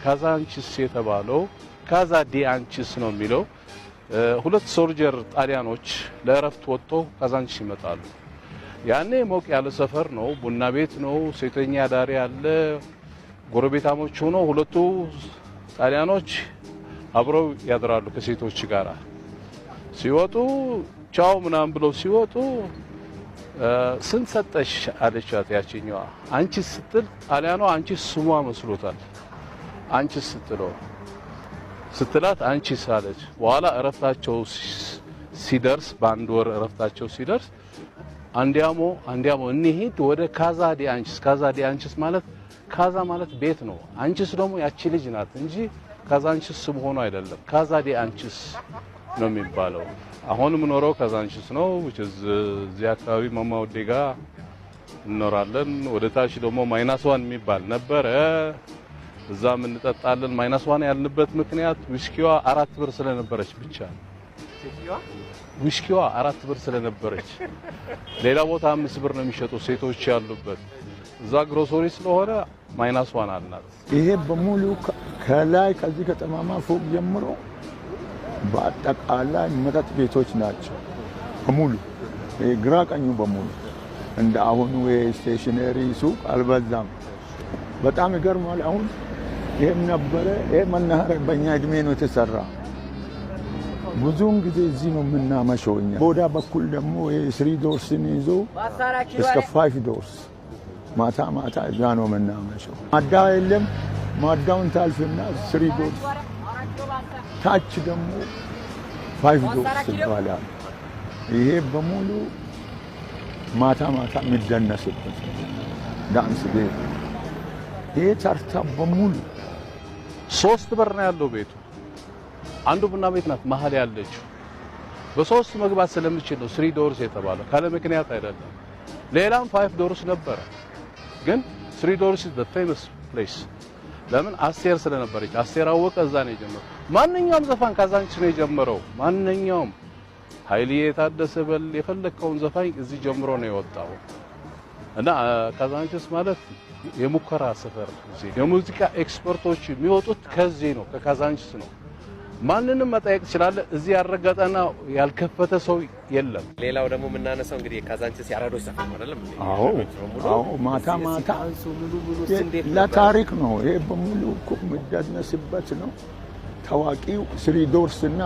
ካዛንቺስ የተባለው ካዛ ዲ አንቺስ ነው የሚለው። ሁለት soldier ጣሊያኖች ለእረፍት ወጥተው ካዛንቺስ ይመጣሉ። ያኔ ሞቅ ያለ ሰፈር ነው፣ ቡና ቤት ነው፣ ሴተኛ አዳሪ አለ። ጎረቤታሞች ሆኖ ሁለቱ ጣሊያኖች አብረው ያድራሉ ከሴቶች ጋራ። ሲወጡ ቻው ምናምን ብለው ሲወጡ ስንት ሰጠሽ አለቻት ያችኛዋ። አንቺ ስትል ጣሊያኗ አንቺ ስሟ መስሎታል። አንቺ ስትለው ስትላት አንቺስ አለች። በኋላ እረፍታቸው ሲደርስ፣ በአንድ ወር እረፍታቸው ሲደርስ andiamo, andiamo እንሂድ ወደ ካዛ ዲ አንቺስ። ካዛ ዲ አንቺስ ማለት ካዛ ማለት ቤት ነው። አንቺስ ደግሞ ያቺ ልጅ ናት እንጂ ካዛንቺስ ስም ሆኖ አይደለም። ካዛ ዲ አንቺስ ነው የሚባለው። አሁን የምኖረው ካዛንቺስ ነው፣ which is እዚህ አካባቢ ማማ ውዴ ጋር እንኖራለን። ወደ ታች ደግሞ Minus One የሚባል ነበረ። እዛም እንጠጣለን። Minus One ያልንበት ምክንያት ዊስኪዋ 4 ብር ስለነበረች ብቻ ነው። ዊስኪዋ 4 ብር ስለነበረች ሌላ ቦታ 5 ብር ነው የሚሸጡ ሴቶች ያሉበት። እዛ ግሮሰሪ ስለሆነ Minus One አልናት። ይሄ በሙሉ ከላይ ከዚህ ከጠማማ ፎቅ ጀምሮ በአጠቃላይ መጠጥ ቤቶች ናቸው በሙሉ። ይሄ ግራ ቀኙ በሙሉ እንደ አሁኑ የ stationery ሱቅ አልበዛም። በጣም ይገርማል። አሁን ይሄም ነበረ። ይሄ መናኸሪያ በእኛ እድሜ ነው የተሰራ። ብዙውን ጊዜ እዚህ ነው የምናመሸው እኛ። ቦዳ በኩል ደግሞ Three Doors ን ይዞ እስከ Five Doors ማታ ማታ እዛ ነው የምናመሸው። ማዳ የለም። ማዳውን ታልፍና Three Doors፣ ታች ደግሞ Five Doors ይባላል። ይሄ በሙሉ ማታ ማታ የሚደነስበት ዳንስ ቤት። ይሄ ተርታ በሙሉ ሶስት በር ነው ያለው ቤቱ። አንዱ ቡና ቤት ናት መሀል ያለችው። በሶስት መግባት ስለምችል ነው Three Doors የተባለው፣ ካለ ምክንያት አይደለም። ሌላም Five Doors ነበረ፣ ግን Three Doors is the famous place። ለምን? አስቴር ስለነበረች፣ አስቴር አወቀ እዛ ነው የጀመረው። ማንኛውም ዘፋኝ ካዛንቺስ ነው የጀመረው። ማንኛውም ኃይልዬ ታደሰ በል የፈለግከውን ዘፋኝ እዚህ ጀምሮ ነው የወጣው። እና ካዛንቺስ ማለት የሙከራ ሰፈር፣ እዚህ የሙዚቃ expert ኦች የሚወጡት ከዚህ ነው፣ ከካዛንቺስ ነው። ማንንም መጠየቅ ትችላለህ። እዚህ ያልረገጠና ያልከፈተ ሰው የለም። ሌላው ደግሞ የምናነሳው እንግዲህ የካዛንቺስ የአራዶች ሰፈር ነው አይደለም እንዴ? አዎ። በሙሉ አዎ፣ ማታ እዚህ ማታ ዳንሱ ምኑ ምኑ እንዴት ነበር? ለታሪክ ነው። ይሄ በሙሉ እኮ የሚደነስበት ነው። ታዋቂው Three Doors እና